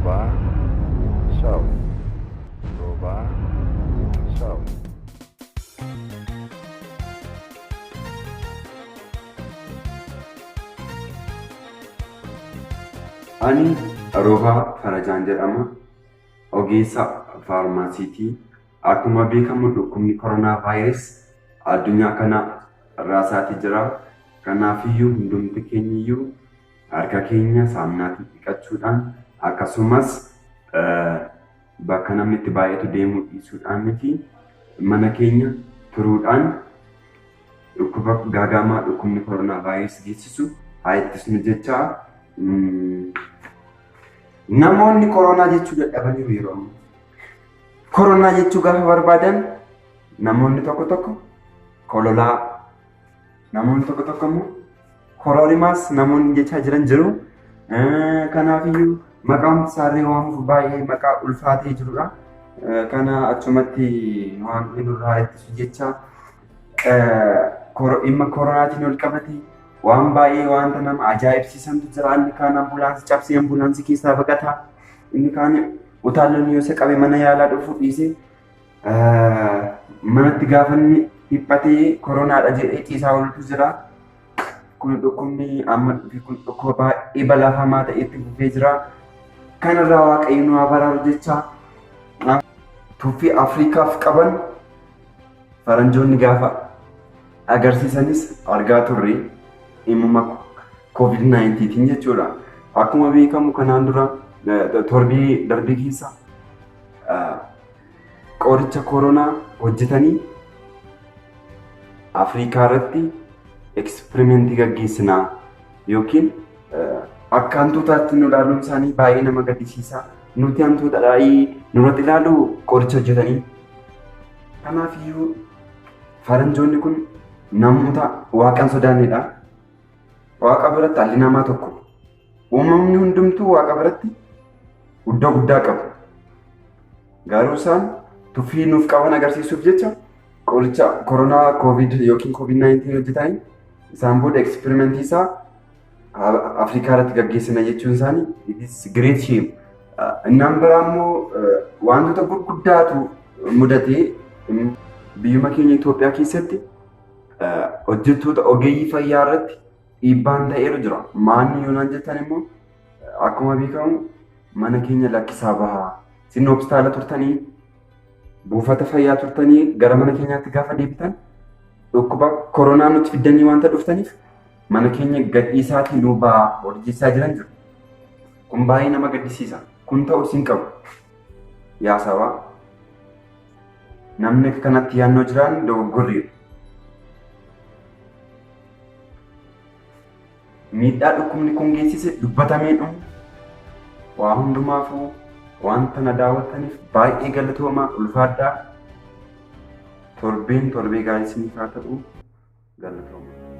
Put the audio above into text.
Roobaa Show. Roobaa Show. Ani Roobaa Farajaan jedhama. Ogeessa faarmaasiitii. Akkuma beekamu dhukkubni koronaa vaayirasii addunyaa kana raasaatii jira. Kanaafiyyuu hundumti keenyiyyuu harka keenya saamunaatiin dhiqachuudhaan akkasumas bakka namni itti baay'atu deemuu dhiisuudhaan fi mana keenya turuudhaan dhukkuba gaagamaa dhukkubni koronaa vaayirasii geessisu haa ittisnu jechaa namoonni koronaa jechuu dadhabaniiru yeroo ammaa. Koronaa jechuu gaafa barbaadan namoonni tokko tokko kololaa, namoonni tokko tokko immoo kororimaas namoonni jechaa jiran jiru. Kanaafiyyuu maqaan isaallee waamuuf baay'ee maqaa ulfaatee jirudha. Kana achumatti waan nurraa ittisu jecha dhimma koronaatiin ol qabate waan baay'ee wanta nama ajaa'ibsiisantu jira. Inni kaan ambulaansii cabsee ambulaansii keessaa baqata. Inni kaan utaalloon yoo isa qabe mana yaalaa dhufuu dhiisee manatti gaafa inni dhiphatee koronaadha jedhee ciisaa oolutu jira. Kun dhukkubni amma dhufe kun dhukkuba baay'ee balaafamaa ta'e itti fufee jira. Kanarraa Waaqayyo nu haa baraaru jecha tuffii Afrikaaf qaban faranjoonni gaafa agarsiisanis argaa turre dhimma COVID-19 jechuudha. Akkuma beekamu kanaan dura torbii darbe keessa qoricha koronaa hojjetanii Afrikaa irratti eksperimentii gaggeessinaa yookiin akka hantuutaatti nu ilaaluun isaanii baay'ee nama gaddisiisa. Nuti hantuutadhaa nurratti ilaalu qoricha hojjetanii. Kanaafiyyuu faranjoonni kun namoota waaqan sodaannedha. Waaqa biratti dhalli namaa tokko. Uumamni hundumtuu waaqa biratti iddoo guddaa qabu. Garuu isaan tuffii nuuf qaban agarsiisuuf jecha qoricha koronaa COVID yookiin COVID-19 hojjetanii isaan booda eksperimentii isaa Afrikaa irratti gaggeessina jechuun isaanii it is great shame. Innaan biraa immoo wantoota gurguddaatu mudatee biyyuma keenya Itoophiyaa keessatti hojjettoota ogeeyyii fayyaa irratti dhiibbaan ta'eeru jira. Maanni yoo naan jettan immoo akkuma beekamu mana keenya lakkisaa bahaa. Isin hospitaala turtanii, buufata fayyaa turtanii gara mana keenyaatti gaafa deebitan dhukkuba koronaa nutti fiddanii waanta dhuftaniif mana keenya gadhiisaatii nuu bahaa hojjechaa jiran jiru. Kun baay'ee nama gaddisiisa. Kun ta'uu hin qabu. Yaa sabaa, namni akka kanatti yaannoo jiraan dogoggorriidha. Miidhaa dhukkubni kun geessise dubbatamee dhumu waa hundumaafuu wanta na daawwattaniif baay'ee galatoomaa, ulfaadhaa. Torbeen torbee gaarii isiniif haa ta'u, galatooma.